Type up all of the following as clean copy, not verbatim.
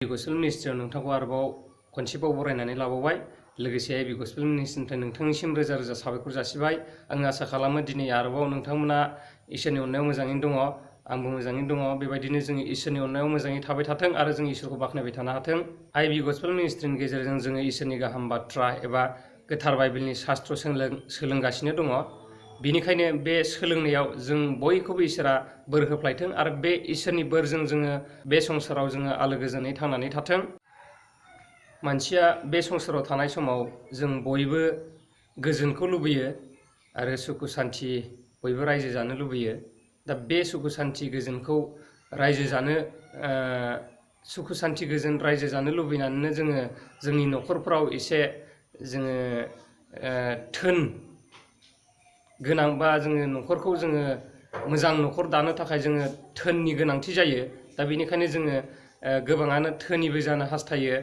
I.B.Gospel Message नोंथांखौ आरोबाव खनसेबाव बरायनानै लाबावबाय लोगोसे I.B.Gospel Messageनिफ्राय नोंथांनिसिम रोजा रोजा साबायखर जासिबाय। आं आसा खालामो दिनै आरोबाव नोंथांमोना इसोरनि अननायाव मोजाङैनो दङ, आंबो मोजाङैनो दङ। बेबायदिनो जों इसोरनि अननायाव मोजाङै थाबाय थाथों आरो जों इसोरखौ बाख्नायबाय थानो हाथों। I.B.Gospel Messageनि गेजेरजों जों इसोरनि गाहाम बाथ्रा एबा गोथार बाइबेलनि शास्त्र सोलोंगासिनो दङ। बेनिखायनो बे सोलोंनायाव जों बयखौबो इसोरा बोर होफ्लायथों आरो बे इसोरनि बोरजों जोङो बे संसाराव जोङो आलो गोजोनै थांनानै थाथों। मानसिया बे संसाराव थानाय समाव जों बयबो गोजोनखौ लुबैयो आरो सुखु सान्थि बयबो रायजो जानो लुबैयो। दा बे सुखु सान्थि गोजोनखौ सुखु सान्थि गोजोन रायजो जानो लुबैनानैनो जोङो जोंनि न'खरफ्राव एसे जोङो धोन गोनां बा जोङो न'खरखौ जोङो मोजां न'खर दानो थाखाय जोङो धोननि गोनांथि जायो। दा बेनिखायनो जोङो गोबाङानो धोनिबो जानो हास्थायो,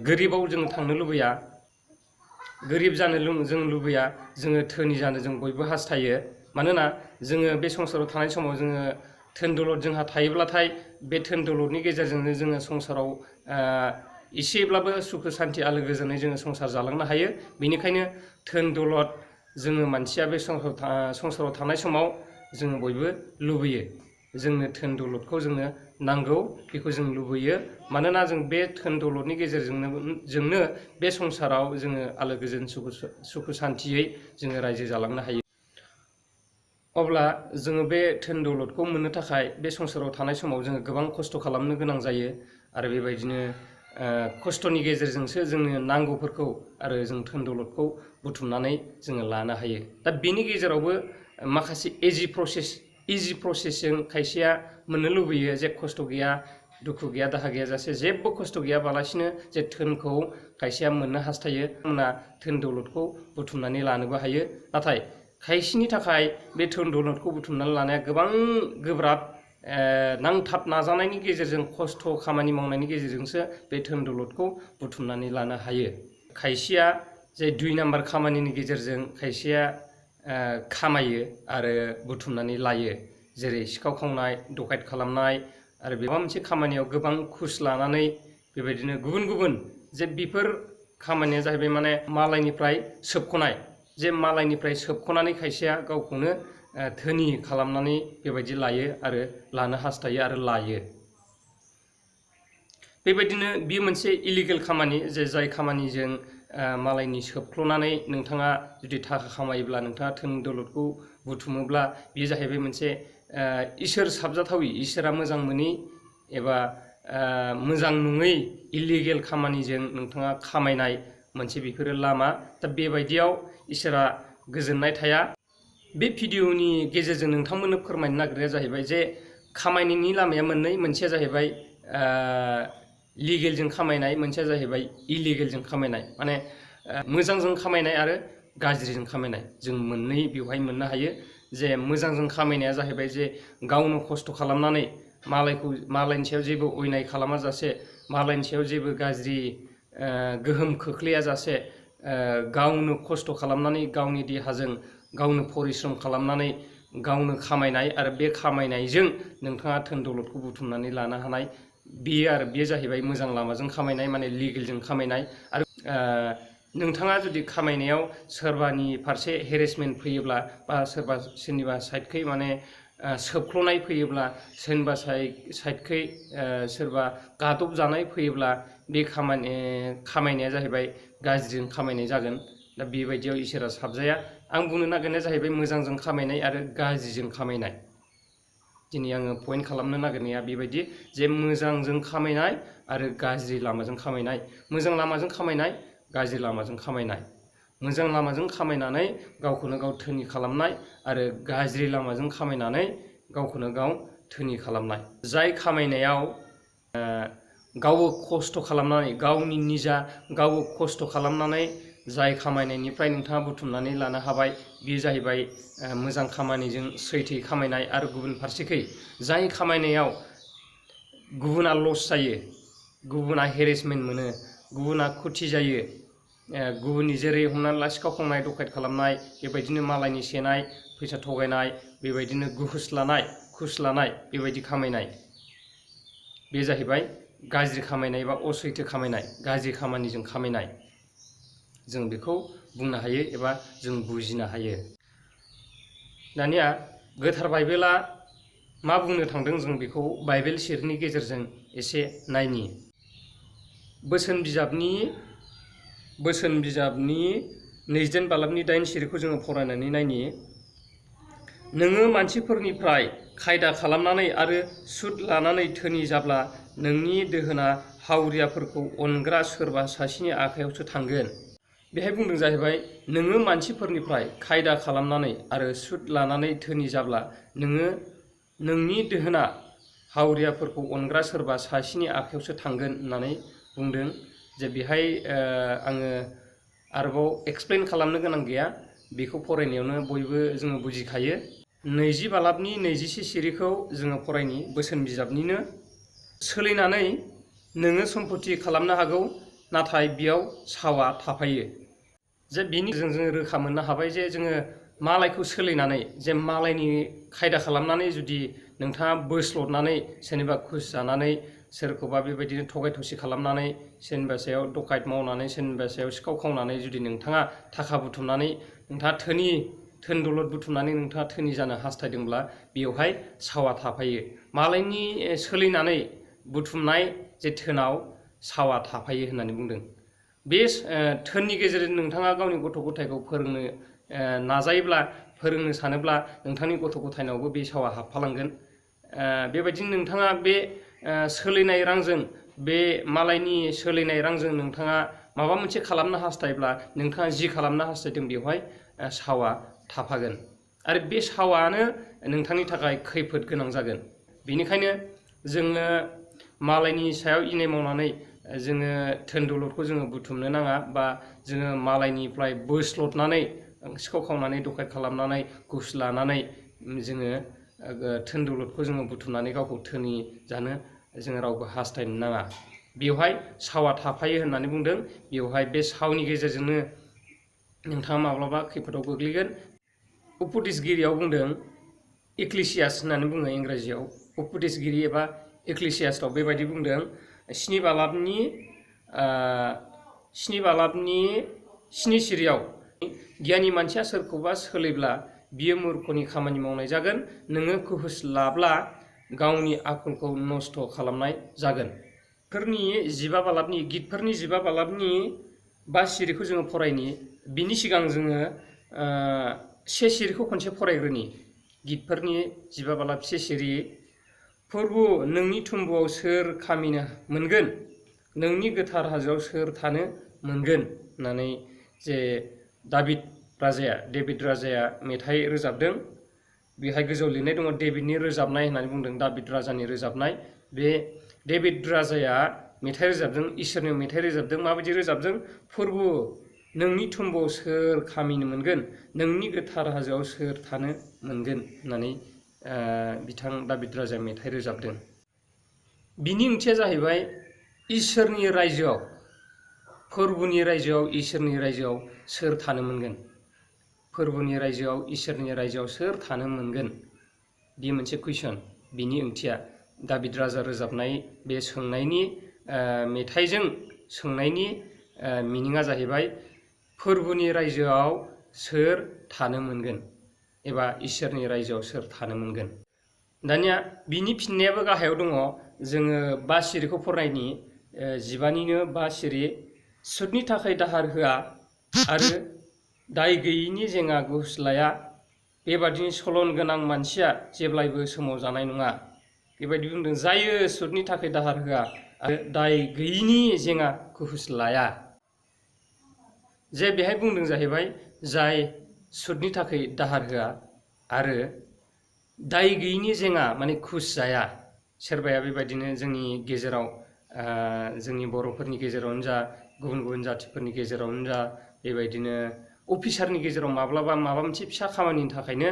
गोरिबाव जों थांनो लुबैया, गोरिब जानो जों लुबैया, जोङो धोनि जानो जों बयबो हास्थायो। मानोना जोङो बे संसाराव थानाय समाव जोङो धोन दौलत जोंहा थायोब्लाथाय बे धोन दौलतनि गेजेरजोंनो जोङो संसाराव एसेब्लाबो सुखु सान्थि आलो गोजोनै जोङो संसार जालांनो हायो। बेनिखायनो धोन दौलत जोङो मानसिया बे संसाराव थानाय समाव जोङो बयबो लुबैयो। जोंनो धोन दौलतखौ जोंनो नांगौ, बेखौ जों लुबैयो। मानोना जों बे धोन दौलतनि गेजेरजोंनो बे संसाराव जोङो आलो गोजोन सुखु सान्थियै जोङो रायजो जालांनो हायो। अब्ला जोङो बे धोन दौलतखौ मोननो थाखाय बे संसाराव थानाय समाव जोङो गोबां खस्थ' खालामनो गोनां जायो आरो बेबायदिनो खस्थ'नि गेजेरजोंसो जोंनो नांगौफोरखौ आरो जों धोन दौलतखौ बुथुमनानै जोङो लानो हायो। दा बेनि गेजेरावबो माखासे इजि प्रसेसजों खायसेया मोननो लुबैयो, जे खस्थ' गैया, दुखु गैया, दाहा गैयाजासे जेबो खस्थ' गैयाबालासिनो जे धोनखौ खायसेया मोननो हास्थायो। बिथांमोना धोन दौलतखौ बुथुमनानै लानोबो हायो। नाथाय खायसेनि थाखाय बे धोन दौलतखौ बुथुमनानै लानाया गोबां गोब्राब। नांथाब नाजानायनि गेजेरजों खस्थ' खामानि मावनायनि गेजेरजोंसो बे धोन दौलतखौ बुथुमनानै लानो हायो। खायसेया जे 2 नाम्बार खामानिनि गेजेरजों खायसेया खामायो आरो बुथुमनानै लायो, जेरै सिखाव खावनाय, डकायत खालामनाय आरो माबा मोनसे खामानियाव गोबां घुस लानानै बेबायदिनो गुबुन गुबुन जे बेफोर खामानिया जाहैबाय माने मालायनिफ्राय सोबख'नाय, जे मालायनिफ्राय सोबख'नानै खायसेया गावखौनो धोनि खालामनानै बेबायदि लायो आरो लानो हास्थायो आरो लायो। बेबायदिनो बियो मोनसे इलिगेल खामानि, जे जाय खामानिजों मालायनि सोबख्ल'नानै नोंथाङा जुदि थाखा खामायोब्ला, नोंथाङा धोन दौलतखौ बुथुमोब्ला, बेयो जाहैबाय मोनसे इसोर साबजाथावि, इसोरा मोजां मोनै एबा मोजां नङै इलिगेल खामानिजों नोंथाङा खामायनाय मोनसे बेफोरो लामा। दा बेबायदियाव इसोरा गोजोननाय थाया। बे भिडिअनि गेजेरजों नोंथांमोननो फोरमायनो नागिरनाया जाहैबाय जे खामायनायनि लामाया मोननै, मोनसेया जाहैबाय लिगेलजों खामायनाय, मोनसेया जाहैबाय इलिगेलजों खामायनाय। माने मोजांजों खामायनाय आरो गाज्रिजों खामायनाय, जों मोननै बेवहाय मोननो हायो। जे मोजांजों खामायनाया जाहैबाय जे गावनो खस्थ' खालामनानै मालायनि सायाव जेबो अयनाय खालामाजासे, मालायनि सायाव जेबो गाज्रि गोहोम खोख्लैयाजासे गावनो खस्थ' खालामनानै गावनि देहाजों गावनो परिश्रम खालामनानै गावनो खामायनाय आरो बे खामायनायजों नोंथाङा धोन दौलतखौ बुथुमनानै लानो हानाय, बेयो जाहैबाय मोजां लामाजों खामायनाय, माने लिगेलजों खामायनाय। आरो नोंथाङा जुदि खामायनायाव सोरबानि फारसे हेरेसमेन्ट फैयोब्ला बा सोरनिबा साइडखै माने सोबख्ल'नाय फैयोब्ला, सोरनिबा साइडखै सोरबा गादब जानाय फैयोब्ला, बे खामायनाया जाहैबाय गाज्रिजों खामायनाय जागोन। दा बेबायदियाव इसोरा साबजाया। आं बुंनो नागिरनाया जाहैबाय मोजांजों खामायनाय आरो गाज्रिजों खामायनाय। दिनै आङो पइन्ट खालामनो नागिरनाया बेबायदि जे मोजांजों खामायनाय आरो गाज्रि लामाजों खामायनाय, मोजां लामाजों खामायनाय, गाज्रि लामाजों खामायनाय। मोजां लामाजों खामायनानै गावखौनो गाव धोनि खालामनाय आरो गाज्रि लामाजों खामायनानै गावखौनो गाव धोनि खालामनाय। जाय खामायनायाव गावबो खस्थ' खालामनानै, गावनि निजा गावबो खस्थ' खालामनानै जाय खामायनायनिफ्राय नोंथाङा बुथुमनानै लानो हाबाय, बेयो जाहैबाय मोजां खामानिजों सैथोयै खामायनाय। आरो गुबुन फारसेखै जाय खामायनायाव गुबुना लस जायो, गुबुना हेरेसमेन्ट मोनो, गुबुना खुथि जायो, गुबुननि जेरै हमनानै ला सिखाव खावनाय, डकायत खालामनाय, बेबायदिनो मालायनि सेनाय, फैसा थगायनाय, बेबायदिनो घुस लानाय, बेबायदि खामायनाय, बे जाहैबाय गाज्रि खामायनाय बा असैथो खामायनाय, गाज्रि खामानिजों खामायनाय, जों बेखौ बुंनो हायो एबा जों बुजिनो हायो। दानिया गोथार बाइबेला मा बुंनो थांदों जों बेखौ बाइबेल सिरिनि गेजेरजों एसे नायनि। बोसोन बिजाबनि 2 बालाबनि 8 सिरिखौ जोङो फरायनानै नायनि। नोङो मानसिफोरनिफ्राय खायदा खालामनानै आरो सुद लानानै धोनि जाब्ला नोंनि दोहोना हावरियाफोरखौ अनग्रा सोरबा सासेनि आखायावसो थांगोन। बेहाय बुंदों जाहैबाय नोङो मानसिफोरनिफ्राय खायदा खालामनानै आरो सुद लानानै धोनि जाब्ला नोङो नोंनि दोहोना हावरियाफोरखौ अनग्रा सोरबा सासेनि आखायावसो थांगोन होननानै बुंदों। जे बेहाय आङो आरोबाव एक्सप्लेन खालामनो गोनां गैया, बेखौ फरायनायावनो बयबो जोङो बुजिखायो। 20 बालाबनि 21 सिरिखौ जोङो फरायनि, बोसोन बिजाबनिनो। सोलिनानै नोङो सम्पति खालामनो हागौ, नाथाय बेयाव सावा थाफायो। जे बिनि गेजेरजों जोङो रोखा मोननो हाबाय जे जोङो मालायखौ सोलिनानै, जे मालायनि खायदा खालामनानै जुदि नोंथाङा बोस्लदनानै सोरनिबा घुस जानानै, सोरखौबा बेबायदिनो थगाय थसि खालामनानै, सोरनिबा सायाव डकायत मावनानै, सोरनिबा सायाव सिखाव खावनानै जुदि नोंथाङा थाखा बुथुमनानै, नोंथाङा धोन दौलद बुथुमनानै नोंथाङा धोनि जानो हास्थायदोंब्ला बेवहाय सावा थाफायो। मालायनि सोलिनानै बुथुमनाय जे धोनाव सावा थाफायो होननानै बुंदों। बे धोननि गेजेरजों नोंथाङा गावनि गथ' गथायखौ फोरोंनो नाजायोब्ला, फोरोंनो सानोब्ला नोंथांनि गथ' गथायनावबो बे सावा हाबफालांगोन। बेबायदिनो नोंथाङा बे सोलिनाय रांजों, बे मालायनि सोलिनाय रांजों नोंथाङा माबा मोनसे खालामनो हास्थायब्ला, नोंथाङा जि खालामनो हास्थायदों बेवहाय सावा थाफागोन आरो बे सावानो नोंथांनि थाखाय खैफोद गोनां जागोन। बेनिखायनो जोङो मालायनि सायाव इनाय मावनानै जोङो धोन दौलदखौ जोङो बुथुमनो नाङा, बा जोङो मालायनिफ्राय बोस्लदनानै, सिखाव खावनानै, डकायत खालामनानै, घुस लानानै जोङो धोन दौलदखौ जोङो बुथुमनानै गावखौ धोनि जानो जोङो रावबो हास्थायनो नाङा। बेवहाय सावा थाफायो होननानै बुंदों। बेवहाय बे सावनि गेजेरजोंनो नोंथाङा माब्लाबा खैफोदाव गोग्लैगोन। उपदेशगिरियाव बुंदों, इक्लेसियास होननानै बुङो इंराजियाव, उपदेशगिरि एबा इक्लेसियासआव बेबायदि बुंदों, 7 बालाबनि 7 सिरियाव गियानि मानसिया सोरखौबा सोलिब्ला बियो मूर्खनि खामानि मावनाय जागोन। नोङो घुस लाब्ला गावनि आखलखौ नस्थ' खालामनाय जागोन। गितफोरनि 15 बालाबनि 5 सिरिखौ जोङो फरायनि। बिनि सिगां जोङो 1 सिरिखौ खनसे फरायग्रोनि। गितफोरनि 15 बालाब 1 सिरि। प्रभु, नोंनि थुम्बुआव सोर खामिनो मोनगोन? नोंनि गोथार हाजोआव सोर थानो मोनगोन? होननानै जे डेभिड राजाया मेथाइ रोजाबदों। बेहाय गोजौआव लिरनाय दङ, डेभिडनि रोजाबनाय होननानै बुंदों, दाभिद राजानि रोजाबनाय। बे डेभिड राजाया मेथाइ रोजाबदों, इसोरनि मेथाइ रोजाबदों। माबायदि रोजाबदों? प्रभु, नोंनि थुम्बुआव सोर खामिनो मोनगोन? नोंनि गोथार हाजोआव सोर थानो मोनगोन? होननानै बिथां दाभिद राजाया मेथाइ रोजाबदों। बिनि ओंथिया जाहैबाय इसोरनि रायजोआव, फोरबुनि रायजोआव, इसोरनि रायजोआव सोर थानो मोनगोन? फोरबुनि रायजोआव, इसोरनि रायजोआव सोर थानो मोनगोन? बे मोनसे कुइसन। बिनि ओंथिया दाभिद राजा रोजाबनाय बे सोंनायनि मेथाइजों सोंनायनि मिनिङा जाहैबाय फोरबुनि रायजोआव सोर थानो मोनगोन एबा इसोरनि रायजोआव सोर थानो मोनगोन। दानिया बिनि फिननायाबो गाहायाव दङ। जोङो 5 सिरिखौ फरायनि, 15निनो 5 सिरि। सुदनि थाखाय दाहार होआ आरो दाय गैयिनि जेंगा घुस लाया, बेबादिनो सलन गोनां मानसिया जेब्लायबो सोमावजानाय नङा। बेबायदि बुंदों, जायो सुदनि थाखाय दाहार होआ आरो दाय गैयिनि जेंगा घुस लाया। जे बेहाय बुंदों जाहैबाय, जाय सुदनि थाखाय दाहार होआ आरो दाय गैयिनि जेंगा माने घुस जाया। सोरबाया बेबायदिनो जोंनि गेजेराव, जोंनि बर'फोरनि गेजेरावनो जा, गुबुन गुबुन जाथिफोरनि गेजेरावनो जा, बेबायदिनो अफिसारनि गेजेराव माब्लाबा माबा मोनसे फिसा खामानिनि थाखायनो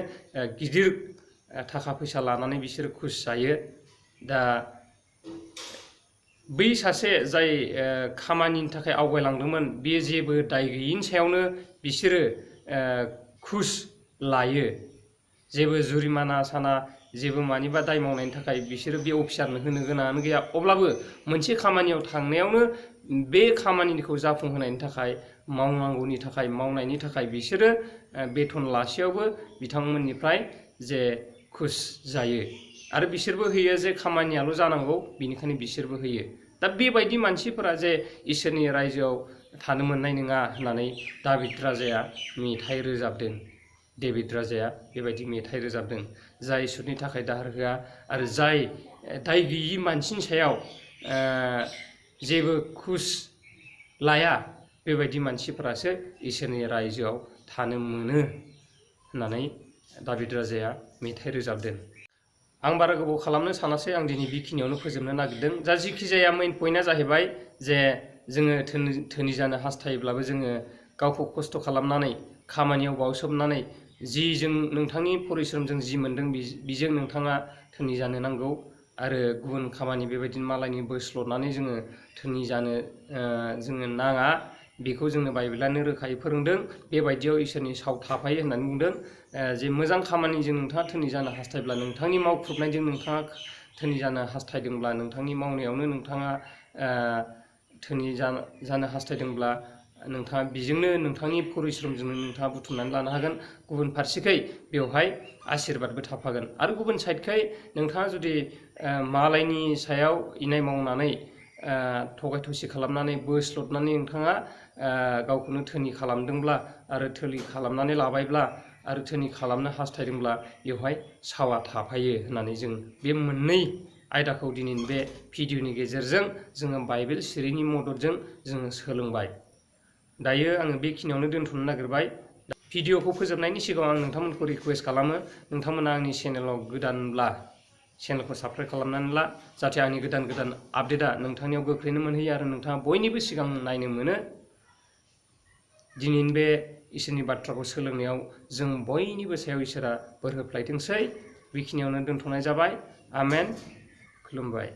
गिदिर थाखा फैसा लानानै बिसोरो घुस जायो। दा बै सासे जाय खामानिनि थाखाय आवगायलांदोंमोन, बे जेबो दाय गैयिनि सायावनो बिसोरो घुस लायो। जेबो जुरिमाना साना, जेबो मानिबा दाय मावनायनि थाखाय बिसोरो बे अफिसारनो होनो गोनाङानो गैया। अब्लाबो मोनसे खामानियाव थांनायावनो बे खामानिखौ जाफुंहोनायनि थाखाय मावनांगौनि थाखाय मावनायनि थाखाय बिसोरो बेथन लासेयावबो बिथांमोननिफ्राय जे खुस जायो आरो बिसोरबो होयो जे खामानियाल' जानांगौ बिनिखायनो बिसोरबो होयो। दा बेबायदि मानसिफोरा जे इसोरनि रायजोआव थानो मोननाय नङा होननानै दाबिद राजाया मेथाइ रोजाबदों। डेभिड राजाया बेबायदि मेथाइ रोजाबदों, जाय इसोरनि थाखाय दाहार होआ आरो जाय दाय गैयि मानसिनि सायाव जेबो खुस लाया, बेबायदि मानसिफोरासो इसोरनि रायजोआव थानो मोनो होननानै दाबिद राजाया मेथाइ रोजाबदों। आं बारा गोबाव खालामनो सानासै, आं दिनै बेखिनियावनो फोजोबनो नागिरदों। दा जिखि जाया मेइन पइन्टआ जाहैबाय जे जोङो धोनि जानो हास्थायोब्लाबो जोङो गावखौ खस्थ' खालामनानै खामानियाव बावसोमनानै जि जों नोंथांनि परिश्रमजों जि मोनदों बिजों नोंथाङा धोनि जानो नांगौ आरो गुबुन खामानि बेबायदिनो मालायनि बोस्लदनानै जोङो धोनि जानो जोङो नाङा। बेखौ जोंनो बाइबेलानो रोखायै फोरोंदों। बेबायदियाव इसोरनि साव थाफायो होननानै बुंदों। जे मोजां खामानिजों नोंथाङा धोनि जानो हास्थायब्ला, नोंथांनि मावख्रुबनायजों नोंथाङा धोनि जानो हास्थायदोंब्ला, नोंथांनि मावनायावनो नोंथाङा धोनि जानो हास्थायदोंब्ला, नोंथाङा बेजोंनो नोंथांनि परिश्रमजोंनो नोंथाङा बुथुमनानै लानो हागोन। गुबुन फारसेखै बेवहाय आशीर्बादबो थाफागोन। आरो गुबुन साइडखै नोंथाङा जुदि मालायनि सायाव इनाय मावनानै थगाय थसि खालामनानै बोस्लदनानै नोंथाङा गावखौनो धोनि खालामदोंब्ला आरो धोनि खालामनानै लाबायब्ला आरो धोनि खालामनो हास्थायदोंब्ला, बेवहाय सावा थाफायो होननानै जों बे मोननै आयदाखौ दिनैनि बे भिडिअनि गेजेरजों जोङो बाइबेल सिरिनि मददजों जोङो सोलोंबाय। दायो आङो बेखिनियावनो दोनथ'नो नागिरबाय। भिडिअखौ फोजोबनायनि सिगाङाव आं नोंथांमोनखौ रिकुवेस्ट खालामो, नोंथांमोना आंनि चेनेलाव गोदानब्ला चेनेलखौ साबस्क्राइब खालामनानै ला, जाहाथे आंनि गोदान गोदान आपडेटआ नोंथांनियाव गोख्रैनो मोनहैयो आरो नोंथाङा बयनिबो सिगां नायनो मोनो। दिनैनि बे इसोरनि बाथ्राखौ सोलोंनायाव जों बयनिबो सायाव इसोरा बोर होफ्लायथोंसै। बेखिनियावनो दोनथ'नाय जाबाय। आमेन। खुलुमबाय।